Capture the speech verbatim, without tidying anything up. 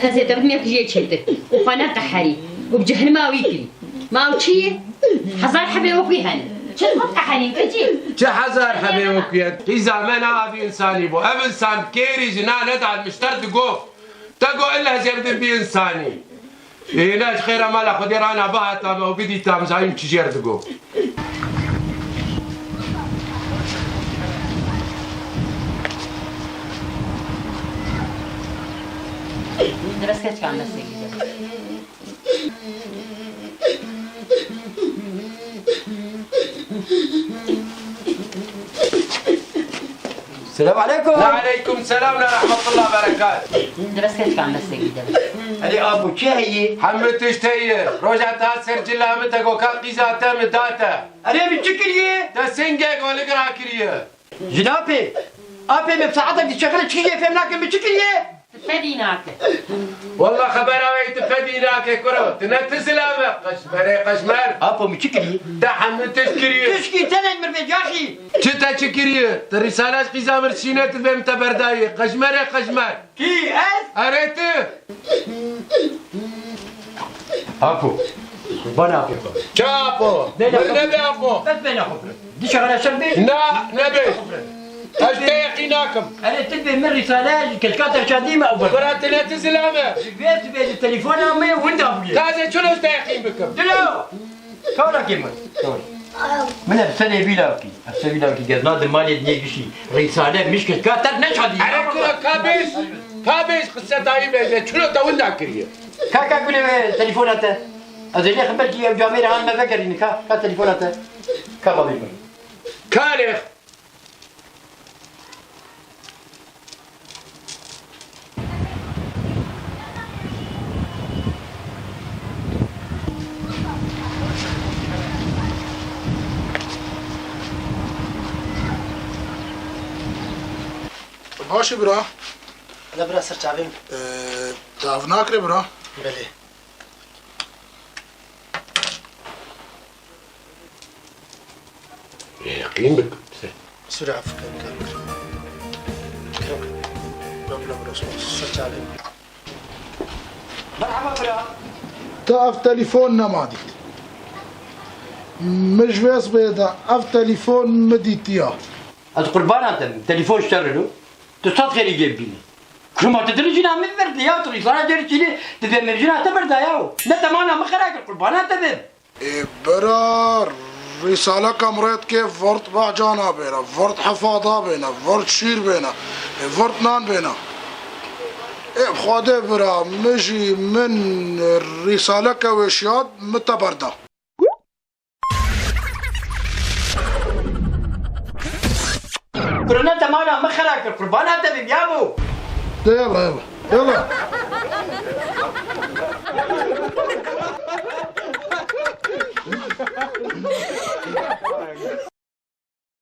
Qezê te bi me jê çêtir û xwe neqeherî û bi cehnima wî kirî. Ma ew çi ye? Hezar hebê wekî hene. Çi diqeherîn keçî? Çi hezar hebê wekî hene? Qîza me ne avî însanî bû. Ev însan kêrî jina nedan mişter digo. Te go illa jê bidin bî însanî. Hêna ji xêra mala Xwedê rana bihata me û bidîta em zayîm çi jêr digo. Diresketkan destê gize. Selam aleykum. Ve aleykum selam ve rahmetullah berekat. Diresketkan destê gize. Erê apo, çi heye? Hemû tişt heye. Roja te hat ser cila min te go ka qîza te min da te. Erê min çi kiriye? Te singek welig rakiriye. Jin apê. Apê min saetek dişexile çi ye fêm nakim min çi kiriye? Tu fedî nake. Wallah xebera wê tu fedî nake kuro. Tu ne tu zilame. Qeşmerê qeşmer. Apo min çi kiriye? Te hemû tişt kiriye. Tişkî tenê mir vê caxî. Çi te çi kiriye? Tu rîsala ji qîza min şîne tu vê min te berdayê. Qeşmerê qeşmer. Kî ez? Erê tu. Apo. Qurban apê xwe. Çi apo? Bêle Min xwe. Nebe apo. Bes bêle xwe. Dişa xwe şer bê. Na, nebe. Ez te yeqîn nakim. Erê tu bê min rîsale ji keçka te çandî me û ber. Bira tu ne tu zilame. Ji vê tu bê li telefona me winda bûye. Taze çilo ez te yeqîn bikim. Dilo. Kawrakê min. Kawra. Min ev serê vî lawkî. Ev serê vî lawkî gezna di malê dinê gişî. Rîsale mişkil ka ter neçandî. Erê kura ka bêj. Ka bêj qiseta wî bêje. Çilo te winda kiriye. Ka ka gule ve telefona te. Ez ê lêxim belkî ev camêrê han me vegerîne. Ka, ka telefona te. Ka bavê min. Ka lêx. Baş e bira. Hele bira ser çavê min. Ee, tav nakire bira. Belê. Yaqîn bik. Sura fikir kar. Yok, yok, yok, yok, yok. Ser çavê. Merhaba bira. Te ev telefon nema dît. Min ji vê sibê de ev telefon min dîtiya. Ez qurbana te bim. Telefon ji te re lo. Tu sed xêrî gê bînî. Kuşuma tu dilê jina min berdî ya, tu rîsana cêrî çînê, tu vê min jina te berda ya. Ne temana min xera kir, qurbana te bim. Ê bira, rîsaleka min rê dikê vort bahca nabêne, vort hefada bêne, vort şîr bêne, ê vort nan bêne. Ê bi Xwedê bira, min jî min rîsaleke wê şiyad min te berda. Kurune te mala min xera kir, qurbana te bim yabo. De yala, yala. Yala.